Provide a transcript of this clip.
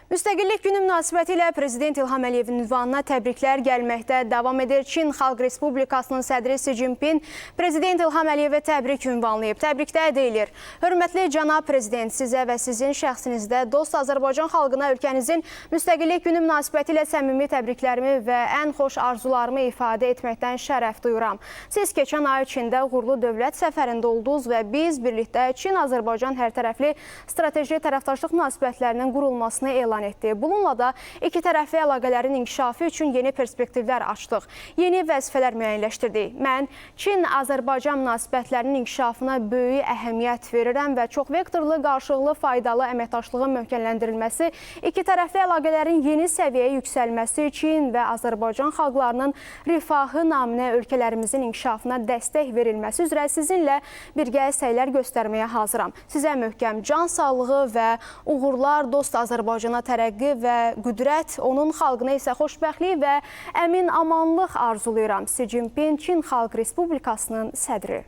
Müstəqillik Günü münasibətilə Prezident İlham Əliyevin ünvanına təbriklər gəlməkdə davam edir. Çin Xalq Respublikasının sədri Si Cinpin Prezident İlham Əliyevə təbrik ünvanlayıb. Təbrikdə deyilir: Hörmətli cənab Prezident, sizə və sizin şəxsinizdə dost Azərbaycan xalqına ölkənizin Müstəqillik Günü münasibətilə səmimi təbriklərimi və ən xoş arzularımı ifadə etməkdən şərəf duyuram. Siz keçən ay Çində uğurlu dövlət səfərində oldunuz və biz birlikdə Çin-Azərbaycan hərtərəfli strateji tərəfdaşlıq münasibətlərinin qurulmasını elan etdi. Bununla da iki tərəfli əlaqələrin inkişafı üçün yeni perspektivlər açdıq. Yeni vəzifələr müəyyənləşdirdik. Mən Çin-Azərbaycan münasibətlərinin inkişafına böyük əhəmiyyət verirəm və çox vektorlu qarşılıqlı faydalı əməkdaşlığın möhkəmləndirilməsi, iki tərəfli əlaqələrin yeni səviyyəyə yüksəlməsi, Çin və Azərbaycan xalqlarının rifahı naminə ölkələrimizin inkişafına dəstək verilməsi üzrə sizinlə birgə səylər göstərməyə hazıram. Sizə möhkəm can sağlığı və uğurlar, dost Azərbaycana tərəqqi və qüdrət, onun xalqına isə xoşbəxtlik və əmin amanlıq arzulayıram. Si Cinpin, Çin Xalq Respublikasının sədri.